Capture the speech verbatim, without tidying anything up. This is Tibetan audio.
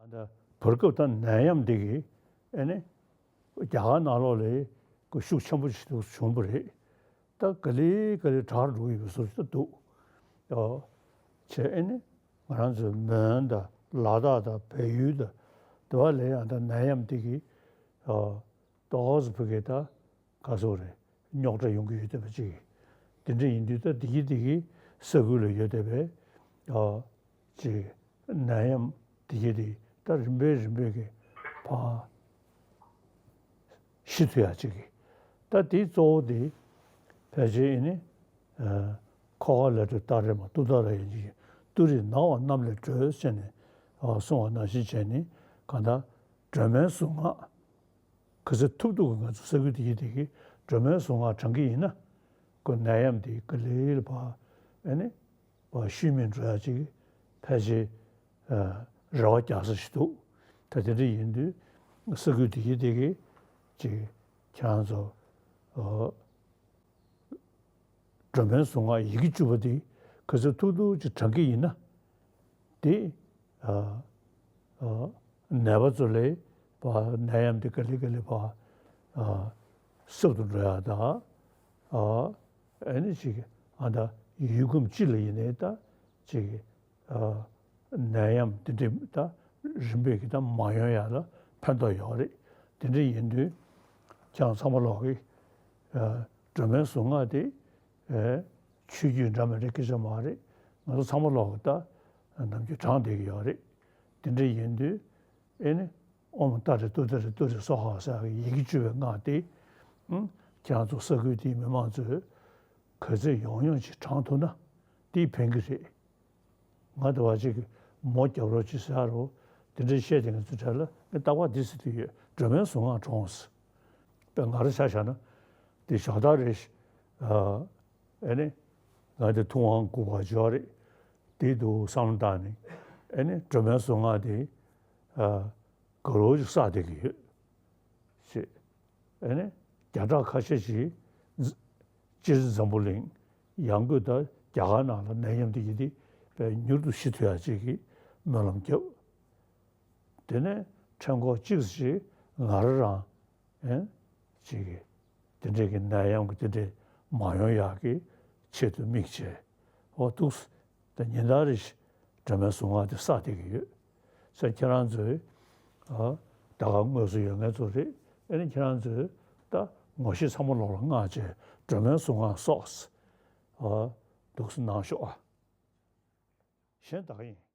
ད་བར་སྐབས་ད་ནད་ཡམས་འདི་གིས་ཨེ་ནི་རྒྱ་གར་ནང་ལོགས་ལ་ཤུགས་ཆེན་པོ་ཞིག་བྱུང་བ་རེད། ད་ག་ལེ་ག་ལེ་དྲག་འགྲོ་གི་ཡོད་པའི་བཟོ་ཞིག་ད་འདུག་ཨོ། བྱས་ཨེ་ནི་ང་རང་ཚོའི་མོན་དང་ལ་དྭགས་དང་བལ་ཡུལ་དང་དེ་བ་ལས་ཡང་ད་ནད་ཡམས་འདི་གིས་ཨོ་ཏོག་ཙམ་ཕ་གི་ད་ག་ཚོད་རེད། རྙོག་དྲ་ཡོང་གི་ཡོད་བསྡད་པ་ཅིག་དེ་འདྲ་ཡིན་དུས་ད་དེ་གི་དེ་གི་ས་ཁུལ་ལ་ཡོད་བསྡད་པའི་ཨ་ཅིག་ནད་ཡམས་དེ་གི་དེ་ད་རིམ་པས་རིམ་པས་ཀྱི་ཕར་ཞི་ཐུབ་ཡ་ཅིག་གི་ད་དེ་གཙོ་བོ་དེ་ཕལ་ཆེར་ཨེ་ནི་ཨ་ཁོ་ག་ལ་དུ་ཏཱ་རེ་མ་ཏུ་ཏཱ་ར་ཡིན་གྱི་ཏུ་རེ་ནང་བ་གནམ་ལས་སྒྲོལ་ཟེར་ནས་ཨ་གསུངས་པ་ནང་བཞིན་བྱས་ནས་གང་ལྟར་སྒྲོལ་མའི་གཟུངས་སྔགས། ག་ཚོད་ཐུབ་ཐུབ་ཀྱིས་ང་ཚོ་ས་ཁུལ་དེ་གི་དེ་གི་སྒྲོལ་མའི་གཟུངས་སྔགས་བགྲང་གི་ཡིན་ན། ཁོ་ནད་ཡམས་དེ་ག་ལེ་ལ་ཕར་ཨེ་ནི་ཕར་ཤུལ་མིན་འགྲོ་ཡ་ཅིག་ཕལ་ཆེར་ཨ་རེ་བ་རྒྱག་ས་ཞིག་འདུག་ད་དེ་འདྲ་ཡིན་དུས་ས་ཁུལ་དེ་གི་དེ་གི་ཅིག་ཁྱེད་རང་ཚོ་ཨ། སྒྲོལ་མའི་གཟུངས་སྔགས་ཡི་གེ་བཅུ་པ་དེ་ག་ཚོད་ཐུབ་ཐུབ་ཅིག་བགྲང་གི་ཡིན་ན། དེ་ཨ་ཨ་ནད་པ་ཚོ་ལ་ཕར་ནད་ཡམས་དེ་ག་ལེ་ག་ལེ་ཕར་ཨ་སྲབ་ཏུ་འགྲོ་ཡག་དང་ཨ་ཨ་ནི་ཅིག་ཨ་ད་ཡུལ་ཁམས་སྤྱི་ལ་ཡིན་ནའི་ད་ཅིག་ཨ་ནད་ཡམས་དེ་འདྲའི་ད་རིམ་པས་ཀྱི་ད་མ་ཡོང་ཡག་ལ་ཕན་ཐོགས་ཡོད་རེད། དེ་འདྲ་ཡིན་དུས་ཁྱེད་རང་ཚང་མ་ལོག་གི་ཨ་སྒྲོལ་མའི་གཟུངས་སྔགས་དེ་ཨ་ཆོས་བརྒྱུད་འདྲ་མི་འདྲ་སྐད་ཆ་མ་རེད། ང་ཚོ་ཚང་མ་ལོག་གི་ད་ནམ་རྒྱུན་བགྲང་བསྡད་ཀྱི་ཡོད་རེད། དེ་འདྲ་ཡིན་དུས་ཨེ་ནི་ཨོཾ་ཏཱ་རེ་ཏུཏྟཱ་རེ་ཏུ་རེ་སྭཱ་ཧཱ་ཟེར་བའི་ཡི་གེ་བཅུ་པའི་སྔགས་དེ་ཨང་ཁྱེད་རང་ཚོ་ས་ཁུལ་དེའི་མི་མང་ཚོས་ག་ཚོད་ཡོང་ཡོང་ཅིག་བགྲང་ཐུབ་ན་དེ་ཕན་གྱི་རེད། ང་དེ་བ་ཅིག་མོ་རྒྱབ་རོགས་ཅིག་ཟེར་རོ། དེ་འདྲའི་བཤད་དེ་ང་ཚོའི་གྲས་ལ་ངས་རྟག་པར་འདི་ཟེར་དུས་ཡོད། སྒྲོལ་མའི་གཟུངས་སྔགས་བགྲངས་ཟེར། དཔེ་ང་རང་ཆ་བཞག་ན་དེ་ཞག་ཐག་རེད། ཨ་ཨེ་ནི་ང་དེ་ཐུབ་དབང་དགུ་པ་འབྱོར་རེད། དེ་འདུག་བསམ་བློ་བཏང་ནས་ཨེ་ནི་སྒྲོལ་མའི་གཟུངས་སྔགས་དེ་ཨ་ག་ལོ་ཅིག་བསགས་བསྡད་ཀྱི་ཡོད། ཅེས། ཨེ་ནི་བརྒྱ་ཕྲག་ཁ་ཤས་ཤིག་སྤྱིར་འཛམ་བུ་གླིང་ཡང་སྒོས་ད་རྒྱ་གར་ནང་ལ་ནད་ཡམས་དེ་ཡིན་དེ་དཔེ་མྱུར་དུ་ཞི་ཐུབ་ཡག་ཅིག་གི་སྨོན་ལམ་བརྒྱབ། དེ་ནས་ཕྲེང་སྐོར་གཅིག་ཅིག་ང་རང་རང་ཨེ་ཅིག་གི་དེ་འདྲའི་གི་ནད་ཡམས་ཀྱི་དེ་འདྲའི་མ་ཡོང་ཡག་གི་ཆེད་དུ་དམིགས་བྱས། འོ་འདུག་སེ་ད་ཉིན་ལྟར་རེ་བཞིན་སྒྲོལ་མའི་གཟུངས་སྔགས་དེ་བསགས་བསྡད་ཀྱི་ཡོད། ཟེར་ཁྱེད་རང་ཚོས་ཨ་ད་ག་དངོས་སུ་ཡོད་མཁན་ཚོ་རེད། ཨེ་ནི་ཁྱེད་རང་ཚོས་ད་ངོ་ཤེས་ཚང་མ་ལོག་ལ་མངགས་བྱས་སྒྲོལ་མའི་གཟུངས་སྔགས་སོགས་ཨ་འདུག་སེ་གནང་ཤོག་ཨ། གཞན་ད་ག་ཡིན།